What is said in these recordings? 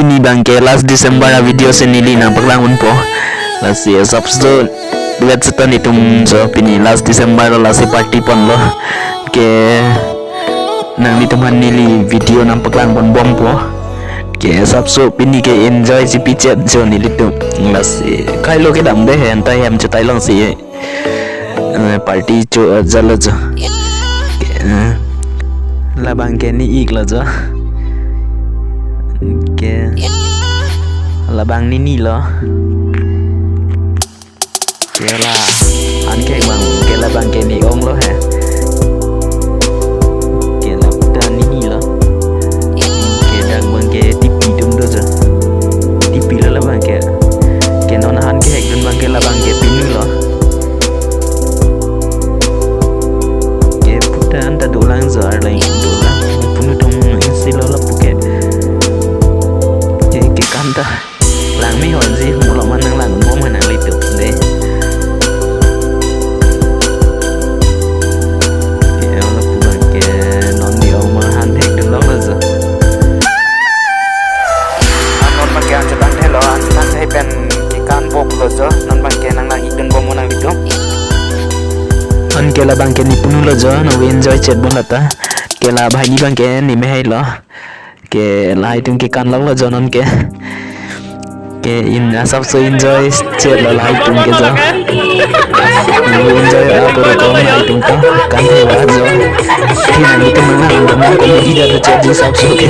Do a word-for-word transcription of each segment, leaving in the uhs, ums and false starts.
Pini abang ke last December a-video si neli nangpaklang ponpo. Lasi asapso duet seta netum jo pini last December lo, lasi party ponlo. Ke nanglitum aphan neli video nangpaklang ponbompo. Ke asapso pini ke enjoy si pichet jo nelitum. Lasi kailo kedam de he, antai hem chetai longsi, eh, party cho, eh, jalo jo. Eh, labang ke ne-iklo jo. Ke labang ne-nilo. Ke la-an ke abang ke labang ke ne-onglo he. Ke lapu ta ne-nilo. Ke dak abang ke tipi atum do jo. Tipilo labang ke. Ke non han kehekdun abang ke labang ke pinulo. Ke puta anta dolang jo, arleng dolang. Punu atum isi lo lapu ke. Ke, ke kan ta. Langme honji, mulom an nanglangbom he nanglitum de. Ke lapu abang ke non ne-ong ma han hekdun longlo jo. Ah, non abang ke anchot an thelo, anchot an thai pen kekan boklo jo, non abang ke nanglang-ikdunbom nanglitum. Anke labang ke ne punulo jo, non enjoy chet bom lata. Ke la banghini abang ke ne mehailo. Ke lahai atum kekan longlo jo non ke. Ke in asapso enjoy chetlo lahai atum ke jo. Enjoy apor ko lahai atum ta kan theva jo. Ke nanglitum nanglang dam comedy da chet asapso ke.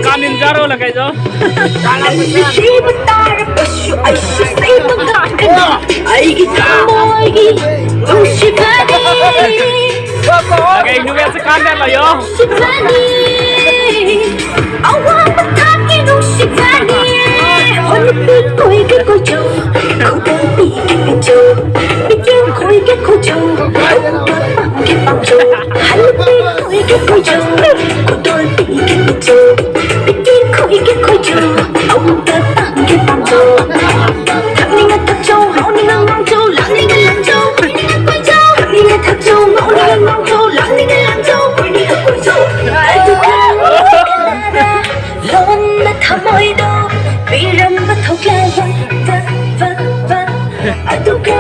Kamin jaro la kaijo. ꯑꯩꯒꯤ ꯊꯃꯣꯏꯒꯤ ꯅꯨꯡꯁꯤꯕꯅꯤ꯫ Lagay nung yan sa camera lo yo. ꯅꯨꯡꯁꯤꯕꯅꯤ꯫ ꯑꯋꯥꯡꯕ ꯊꯥꯛꯀꯤ ꯅꯨꯡꯁꯤꯕꯅꯤ꯫ ꯍꯣꯂꯤꯄꯤ ꯈꯣꯏꯒꯤ ꯈꯣꯏꯖꯧ, ꯈꯨꯗꯣꯜꯄꯤꯒꯤ ꯄꯤꯖꯧ, ꯄꯤꯖꯧ ꯈꯣꯏꯒꯤ ꯈꯣꯏꯖꯧ, ꯈꯨꯗꯣꯜ ꯄꯥꯝꯒꯤ ꯄꯥꯝꯖꯧ꯫ ꯍꯣꯂꯤꯄꯤ ꯈꯣꯏꯒꯤ ꯈꯣꯏꯖꯧ, ꯈꯨꯗꯣꯜꯄꯤꯒꯤ ꯄꯤꯖꯧ, ꯄꯤꯖꯧ ꯈꯣꯏꯒꯤ ꯈꯣꯏꯖꯧ, ꯑꯋꯥꯡꯕ ꯊꯥꯛꯀꯤ ꯄꯥꯝꯖꯧ꯫ ꯊꯛꯅꯤꯡꯉ ꯊꯛꯆꯧ, ꯍꯥꯎꯅꯤꯡꯉ ꯉꯥꯎꯖꯧ, ꯂꯥꯡꯅꯤꯡꯉ ꯂꯥꯡꯖꯧ, ꯀꯣꯏꯅꯤꯡꯉ ꯀꯣꯏꯖꯧ꯫ ꯊꯛꯅꯤꯡꯉ ꯊꯛꯆꯧ, ꯍꯥꯎꯅꯤꯡꯉ ꯉꯥꯎꯖꯧ, ꯂꯥꯡꯅꯤꯡꯉ ꯂꯥꯡꯖꯧ, ꯀꯣꯏꯅꯤꯡꯉ ꯀꯣꯏꯖꯧ꯫ ꯑꯗꯨꯒ ꯂꯣꯟꯅ ꯊꯃꯣꯏꯗꯣ ꯄꯤꯔꯝꯕ ꯊꯣꯛꯂꯦ꯫ ꯋꯥ, ꯋꯥ, ꯋꯥ, ꯋꯥ꯫ ꯑꯗꯨꯒ